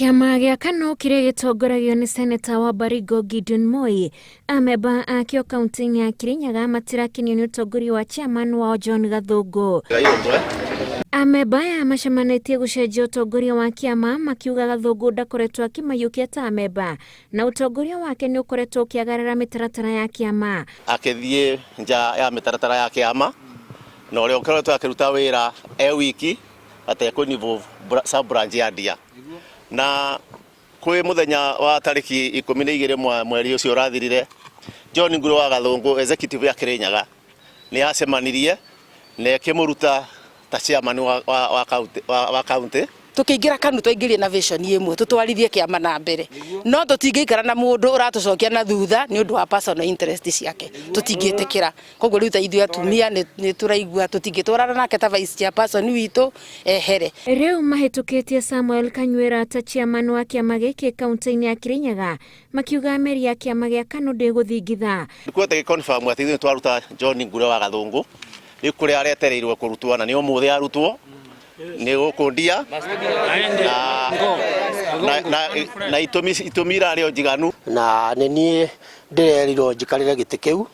Kĩama gĩa KANU kĩrĩa gĩtongoragio nĩ Seneta wa Baringo Gideon Moi, amemba akĩo kaunti-inĩ ya Kirinyaga matirakenio nĩ ũtongoria wa chairman wao John Gathũngũ. Amemba aya macemanĩtie gũcenjia ũtongoria wa kĩama makiuga Gathũngũ ndakoretwo akĩmaiyũkia ta amemba na ũtongoria wake nĩ ũkoretwo ũkĩagarara mĩtaratara ya kĩama. Akĩthiĩ nja ya mĩtaratara ya kĩama na ũrĩa ũkoretwo akĩruta wĩra e wiki atekũ involve sub branch ya Ndia. Na kwĩ mũthenya wa tarĩki 12 mweri ũcio ũrathirire, John Ngure wa Gathũngũ executive ya Kĩrĩnyaga nĩ yacemanirie na ĩkĩmũruta ta chairman wa county. Tũkĩingĩra KANU twaingĩrire na vision ĩmwe, tũtwarithie kĩama na mbere, no tũtingĩikara na mũndũ ũratũcokia na thutha nĩ ũndũ wa personal interest ciake, tũtingĩtĩkĩra. Koguo rĩu ta ithuĩ atumia nĩ tũraigua tũtingĩtwarana nake ta vice chairperson witũ ehere. Rĩu mahĩtũkĩtie Samuel Kanyuĩra ta chairman wa kĩama gĩkĩ kaunti-inĩ ya Kirinyaga, makiuga mĩri ya kĩama gĩa KANU ndĩgũthingitha. Nĩkuote gĩ confirm atĩ ithuĩ nĩtwaruta John Ngure wa Gathũngũ, rĩu kũrĩa aretereirwo kũrutwo na nĩ ũmũthĩ arutwo nĩ gũkũ Ndia na itũmi irarĩ o njiganu. Na nĩ niĩ ndĩrerirwo njikarĩre gĩtĩ kĩu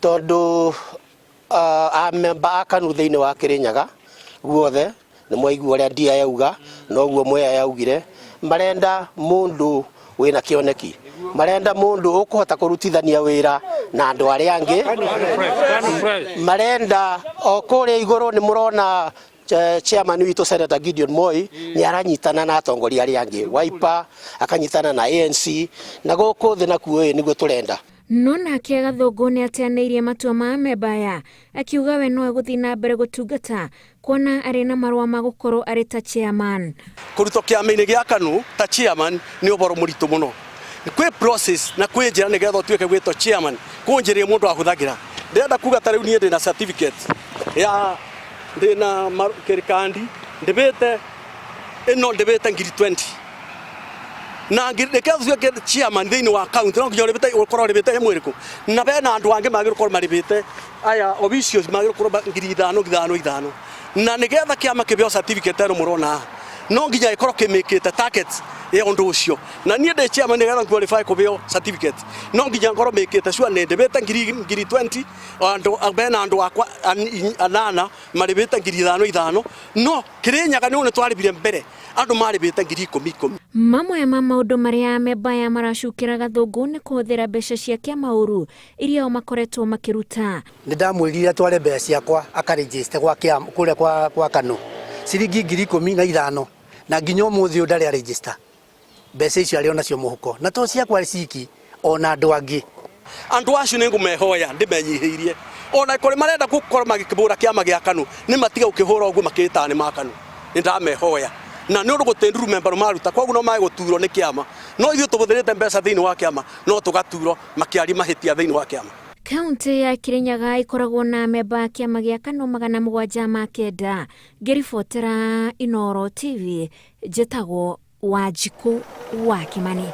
tondũ amemba a KANU thĩinĩ wa Kĩrĩnyaga guothe nĩ mwaigua ũrĩa Ndia yauga, noguo Mwea yaugire, marenda mũndũ wĩna kĩoneki, marenda mũndũ ũkũhota kũrutithania wĩra na andũ arĩa angĩ, marenda o kũrĩa igũrũ nĩ mũrona chairman witũ Senator Gideon Moi nĩ aranyitana na atongoria arĩa angĩ Wiper, akanyitana na ANC, na gũkũ thĩ nakuo ĩ nĩguo tũrenda. No nake Gathũngũ nĩ ateanĩirie matua ma amemba aya, akiuga we no egũthiĩ na mbere gũtungata kuona arĩ na marũa ma gũkorwo arĩ ta chairman. Kũrutwo kĩama-inĩ gĩa KANU ta chairman nĩ ũhoro mũritũ mũno. Kwĩ process na kwĩ njĩra nĩgetha ũtuĩke gwĩtwo chairman, kwĩ njĩra ĩrĩa mũndũ ahũthagĩra. Ndĩrenda kuga ta rĩu niĩ ndĩna certificate ya ndĩna kĩrĩkandi ndĩbĩte ĩno ndĩbĩte ngiri 20 na reke ũtuĩke chairman thĩinĩ wa county no nginya ũrĩbĩte ũkorwo ũrĩbĩte ĩmwe ĩrĩkũ na bena andũ angĩ magĩrĩirwo gũkorwo marĩbĩte aya officials magĩrĩirwo gũkorwo ngiri ithano ithano ithano na nĩgetha kĩama kĩbeo certificate ĩno mũrona haha no nginya ĩkorwo kĩmĩkĩte target ya ũndũ ũcio na niĩ ndĩ chairman nĩgetha qualify kũbeo certificate no nginya ngorwo mĩkĩte sure nĩ ndĩbĩte ngiri 20 andũ bena andũ akwa anana marĩbĩte ngiri ithano ithano no Kĩrĩnyaga nĩ twarĩbire mbere andũ marĩbĩte ngiri ikũmi ikũmi. Mamwe ma maũndũ marĩa amemba aya maracukĩra Gathũngũ nĩ kũhũthĩra mbeca cia kĩama ũru iria o makoretwo makĩruta. Nĩ ndamwĩrire atware mbeca ciakwa akarĩnjĩste gwa kĩama kũrĩa kwa KANU ciringi 15,000 na nginya ũmũthĩ ũyũ ndarĩ arĩnjĩsta. Mbeca icio arĩ o nacio mũhuko na to ciakwa ciki ona andũ angĩ. Andũ acio nĩ ngũmehoya ndĩmenyihĩirie, ona kũrĩ marenda gũkorwo magĩkĩhũra kĩama gĩa KANU nĩ matige gũkĩhũra ũguo makĩĩtaga nĩ ma KANU. Nĩ ndamehoya na nĩ ũndũ gũtĩ ndurume mbaru maruta koguo no mage gũturwo nĩ kĩama, no ithuĩ tũbũthĩrĩte mbeca thĩinĩ wa kĩama no tũgaturwo makĩaria mahĩtia thĩinĩ wa kĩama. Kauntĩ ya Kirinyaga ĩkoragwo na amemba a kĩama gĩa KANU 709. Ngĩribotera Inooro TV, njĩtagwo Wanjikũ wa Kĩmani.